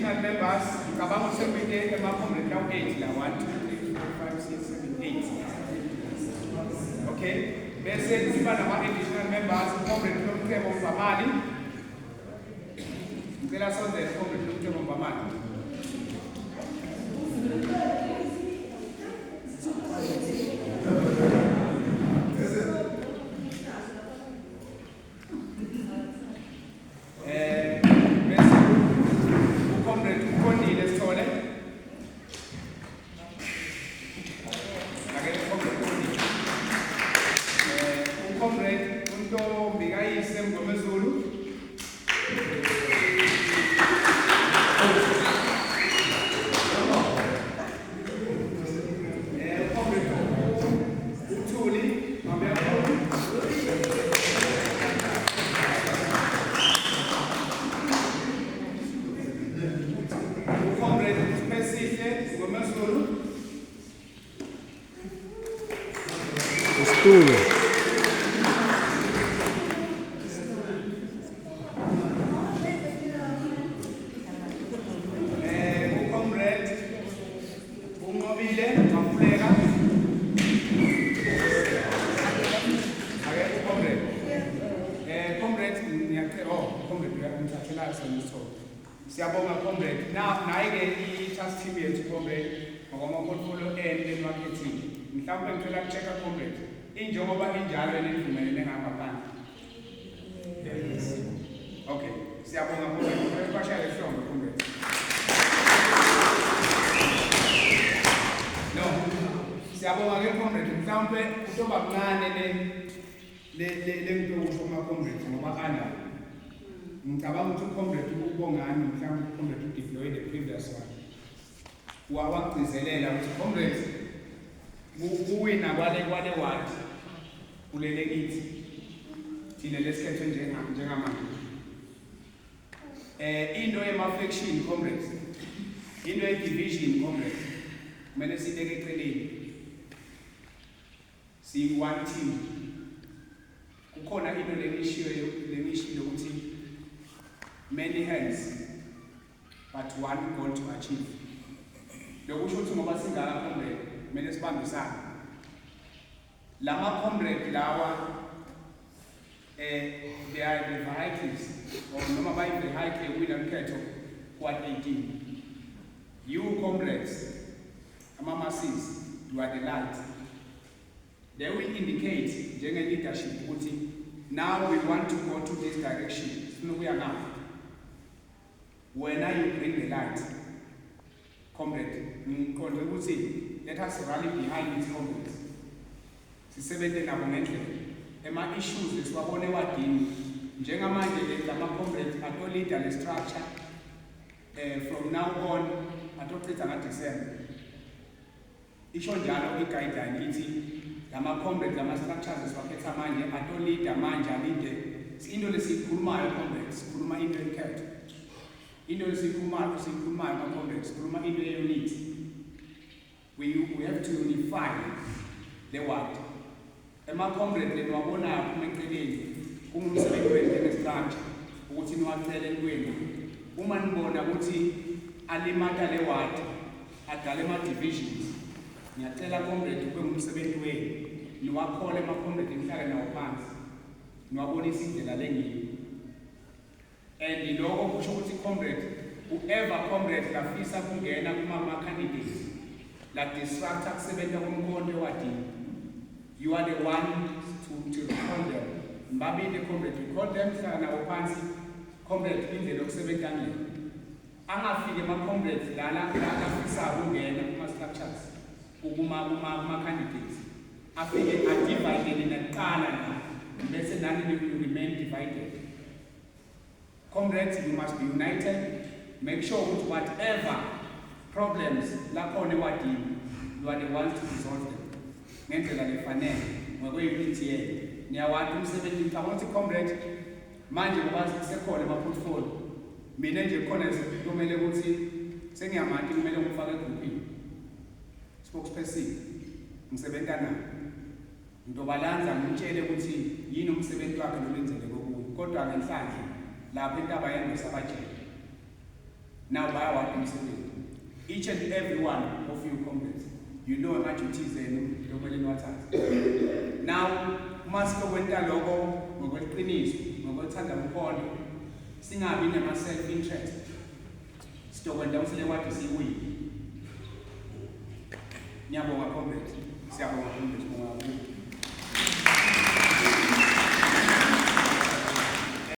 Additional members, ngicabanga ukuthi sekubike ema-comrade lawu-8 la, 1 2 3 4 5 6 7 8. Okay, bese siba nama-additional members, uComrade Nomcebo Mvamali. Ngicela sondele, Comrade Nomcebo Mvamali. Bese uComrade uQondile Sithole. Ake uComrade uQondile. UComrade uNtombi kayise Mngomezulu. UComrade uThuli Mambekhulu. UComrade Siphesihle Mngomezulu. Isitulo. UComrade uNqobile Mafuleka. Ake uComrade. Comrade, ngiyacela, oh, Comrade uyangithathela sona isithombe. Siyabonga, Comrade. Na naye ke i-task team yethu, Comrade, ngokwama portfolio enu emakhethini. Mhlawumbe ngicela ukuchecka, Comrade. Injengoba injalo enivumelene ngaphandle. Yes. Okay. Siyabonga, Comrade. Ngicela bashayele ihlombe, Comrade. No. Siyabonga ke, Comrade. Mhlawumbe kutoba kuncane le ngitokusho kuma comrades ngoba ana. Ngicabanga ukuthi uComrade uBongani, mhlawumbe uComrade udeploy the previous one. Wawagcizelela ukuthi, comrades, kuwina kwale ward kulele kithi thina lesikhethwe njengamanje. Into yema-faction, comrades, into ye-division, comrades, kumele sibeke eceleni. Siyi-one team. Kukhona into lengishiyo lengishilo ukuthi many hands but one goal to achieve. Lokusho ukuthi ngoba singaka, comrade, kumele sibambisane. Lama comrade lawa, they are the vehicles or noma bayi vehicle wina ukhetho kwa 18. You comrades, ama masses, you are the light. They will indicate njenge leadership ukuthi now we want to go to this direction, sifuna ukuya ngapha. Wena, you bring the light, comrade. Ngiqonde ukuthi let us rally behind these comrades, sisebenze nabo ngendlela ema-issues esiwabona ewadini njengamanje. Le lama-comrades ato-leader le structure from now on, atochitha ngaDecember. Isho njalo i-guideline, ithi lama-comrades, lama-structures esiwakhetha manje ato-leader manje alide into lesiyikhulumayo. Comrades, sikhuluma into yokhetho. Into esiyikhulumayo, ma-comrades, sikhuluma into ye-unity. We have to unify the ward. Ema-comrade leniwabonayo aphuma eceleni, kungumsebenzi wenu njenge-structure ukuthi niwacele kwenu uma nibona ukuthi alimata le ward, adala ema-divisions. Ngiyacela, comrade, kube ngumsebenzi wenu niwakhole ema-comrade, nihlale nawo phansi, niwabonise indlela lengiyo. And lokho kusho ukuthi, comrade, whoever comrade lafisa kungena kuma-candidates la disrupta kusebenza komkhonto ewadini, you are the one to recall them. Mbabili, comrade, recall them, hlala nabo phansi, comrade, indlela yokusebenza ngale. Angafiki ema-comrades lana la afisa ukungena kuma-structures, kuma-candidates, afike adivide nina kuqala la, bese nani you remain divided. Comrades, you must be united. Make sure ukuthi whatever problems lakhona ewadini, you are the ones to resolve them ngendlela lefanele ngokwe-unity yenu. Niyawati umsebenzi. Ngicabanga ukuthi, comrade, manje ngoba sekhona ema-portfolio, mina nje khona kumele ukuthi sengiyamati, kumele ngifake egroupini spokesperson, ngisebenza naye, ngizobalanza ngimtshele ukuthi yini umsebenzi wakhe nolenzele kokunye. Kodwa ngenhlanhla lapha intaba yendosa abatshele. Now bayawati umsebenzi. Each and every one of you comrades, you know ama-duties enu lokumele niwathathe. Now uma sizokwenta loko ngokweqiniso, ngokwethanda umkhondo, singabi nama-self interest, sitokwenta ukuthi le wadi siyiwine. Ngiyabonga comrades, siyabonga comrades, bonga kakhulu.